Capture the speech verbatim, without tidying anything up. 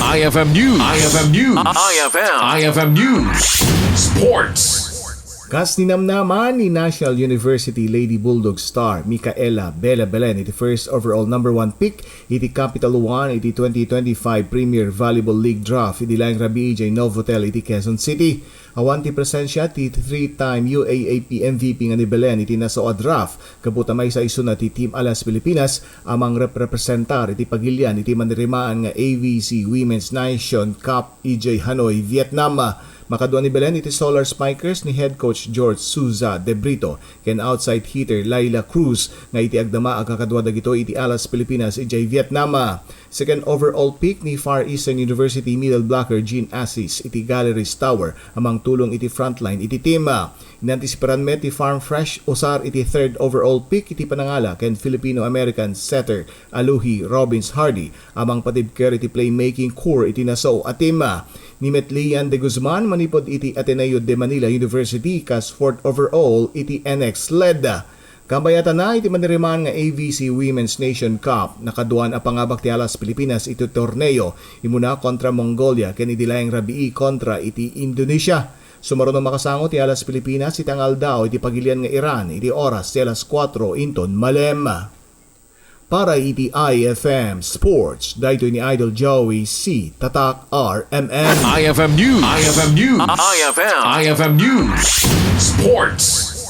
I F M News. I F M News. I F M. I F M News. Sports. Kas ninamnaman ni National University Lady Bulldog star Micaela Bela Belen iti first overall number one pick iti Capital One iti twenty twenty-five Premier Volleyball League Draft idi laeng rabii idiay Novotel iti Quezon City. Awan ti presensia ti three-time U A A P M V P nga ni Belen iti nasao a draft gapu ta maysa isuna ti Team Alas Pilipinas a mangrepresentar iti pagilian iti manirimaan nga A V C Women's Nation Cup idiay Hanoi, Vietnam. Makadua ni Belen iti Solar Spikers ni head coach George Souza de Brito ken outside hitter Laila Cruz nga iti agdama agkakadua dagitoy iti Alas Pilipinas idiay Vietnam. Second overall pick ni Far Eastern University middle blocker Jean Assis iti Galleries Tower a mangtulong iti frontline iti team. Inantisiparan met ti Farm Fresh usar iti third overall pick iti panangala ken Filipino-American setter Alohi Robbins Hardy a mangpadibker iti playmaking core iti nasao a team. Ni met Lian de Guzman manipud iti Ateneo de Manila University kas fourth overall iti N X led. Kambayatana iti manirimaan nga A V C Women's Nation Cup, nakaduan a pangabak ti Alas Pilipinas iti torneo, imuna kontra Mongolia ken idi laeng rabii kontra iti Indonesia. Sumaruno makasango ti Alas Pilipinas iti angaldaw iti pagilian nga Iran iti oras ti alas kuatro inton malem. Para iti I F M Sports, daytoy ni Idol Joey C. Tatak R M N. I F M News. I F M News. I F M. I F M News. Sports.